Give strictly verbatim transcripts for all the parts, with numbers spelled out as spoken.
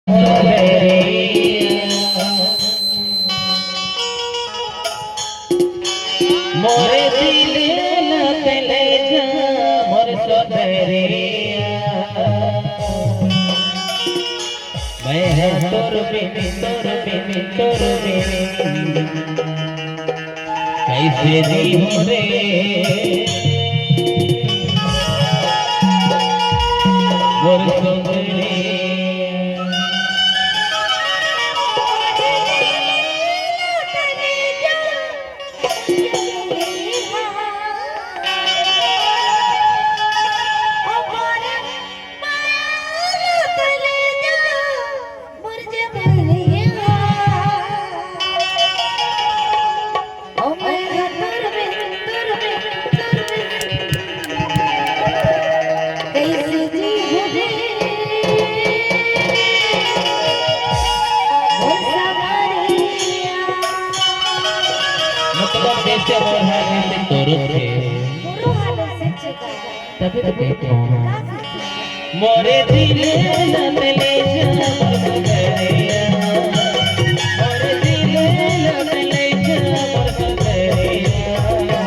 मोरे दिल ला तैं ले जा, मोर सोदरिया। मैं हा तोर बिन, तोर बिन, तोर बिन कइसे जीहूँ रे, मोर सोदरिया। मतलब, जइसे मोर हाल हे, तोरो हे। तभी तो कहत हँव। मोरे दिल ला तैं ले जा मोर सोदरिया, मोरे दिल ला तैं ले जा मोर सोदरिया।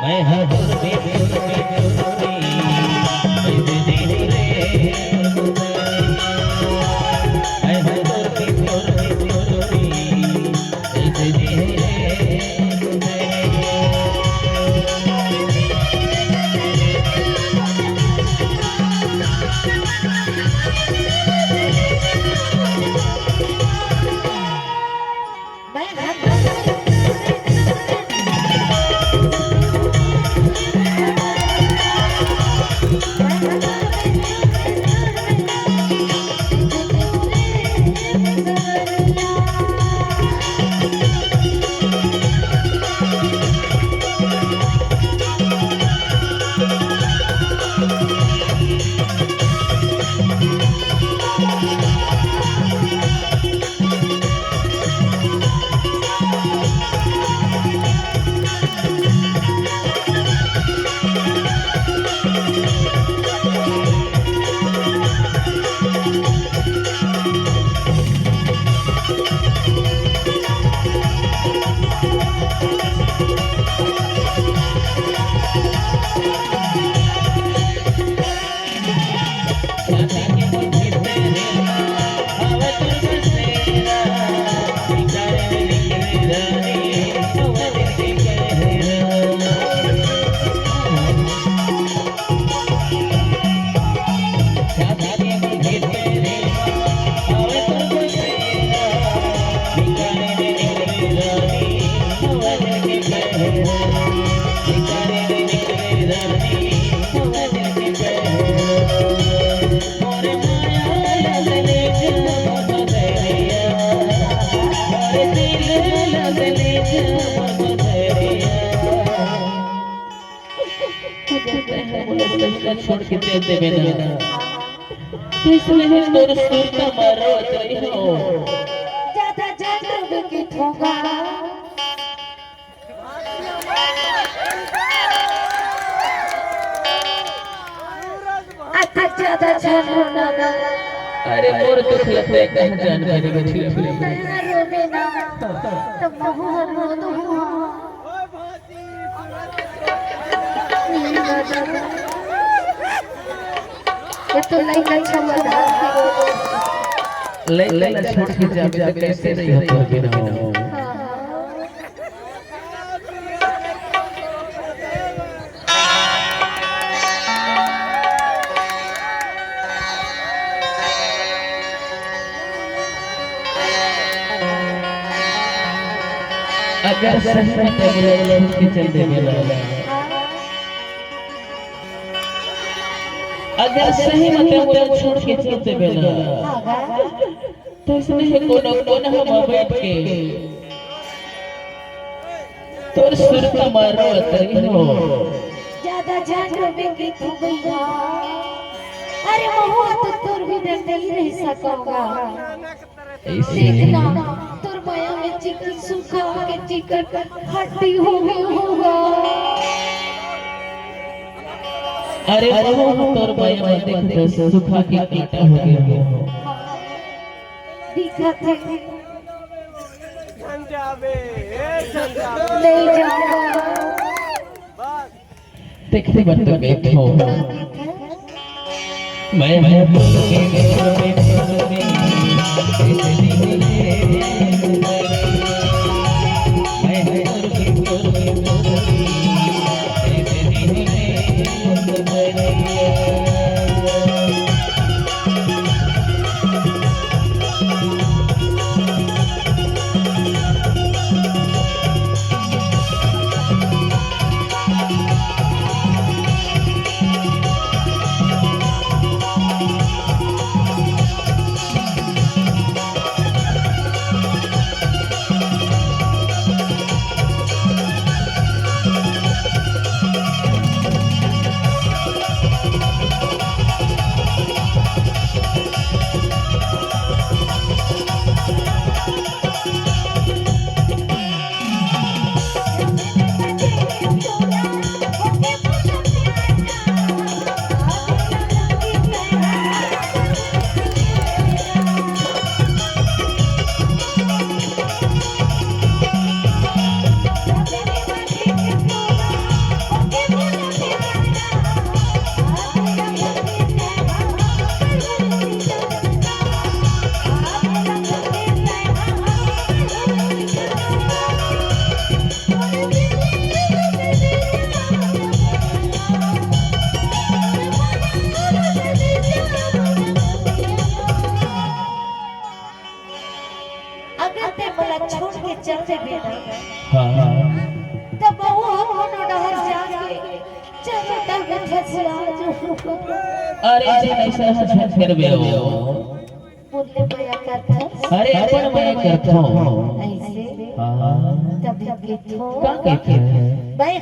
मैं हा तोर बिन, तोर बिन, तोर बिन कइसे जीहूँ रे, मोर सोदरिया। मैं हा तोर बिन, तोर बिन, तोर बिन कइसे जीहूँ रे, मोर सोदरिया। छोड़ के चल देबे ना। तइसने हे तोर सुरता मारो अतरी हो। ज्यादा झन रोबे के ठोंगा। अतक ज्यादा झन रोना ना। अरे मोर दुख लगथे कहाँ जान करे के ठीक ले। तैं रोबे ना, त महूँ हर रो दूँ। ये तो लइका छउवा धार के रो। लइका ला छोड़ के जाबे त कइसे रही हो तोर बिना हो? हाँ, हाँ। अगर सही में तैं मोला छोड़ के चल देबे ना, अगर सही में तैं मोला छोड़ के चल देबे ना, तइसने हे कोनो कोना म बइठ के तोर सुरता मारो अतरी हो। ज्यादा झन रोबे के तू भइया। अरे महूँ तो तोर बिना नइ रहि सकँव। अइसे। देख ना, तोर मया में चिकन सूखा के चिकन हड्डी हो गे हों। अरे महूँ तोर मया में देख सूखा के काँटा हो गे हों। दिखत हे। झन जाबे, ए, झन जाबे। नहीं जाऊंगा। बस। देखते बर तो बैठो। मैं, मैं अगर ते मोला छोड़ के चल देबे ना, हाँ। त बहू ह कोनो डहर जाके चलो तब फंसिया जो। अरे जी, ऐसा ऐसा झन करबे हो। बोलते मया करथस। अरे अपन मया करथो। ऐसे? हाँ। तब कहिथो। का कहिथे? भाई,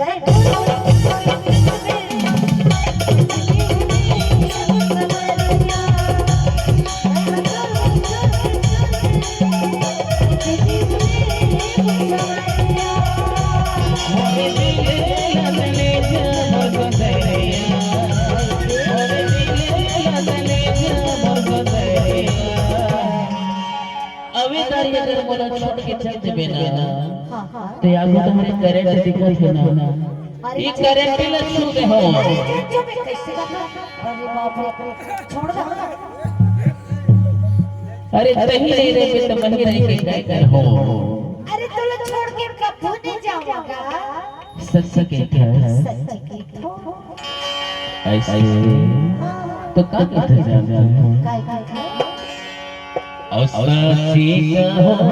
अबे तारी, अगर मोला छोड़ के चल देबे ना, हाँ, हाँ। तो आगू तुम्हारे करंट दिखत हे ना, अरे ये करंट ला छू दे हो। अरे जो मैं कैसे बता? अरे बाप रे, छोड़ दे। अरे तही नहीं रहे तो वही रह के क्या कर हो? अरे तोला छोड़ के कभू नहीं जाऊंगा। सच कहिथे। सच कहिथे। ऐसे तो का कहिथे जानत हो? काय कहिथे? और सच कहो।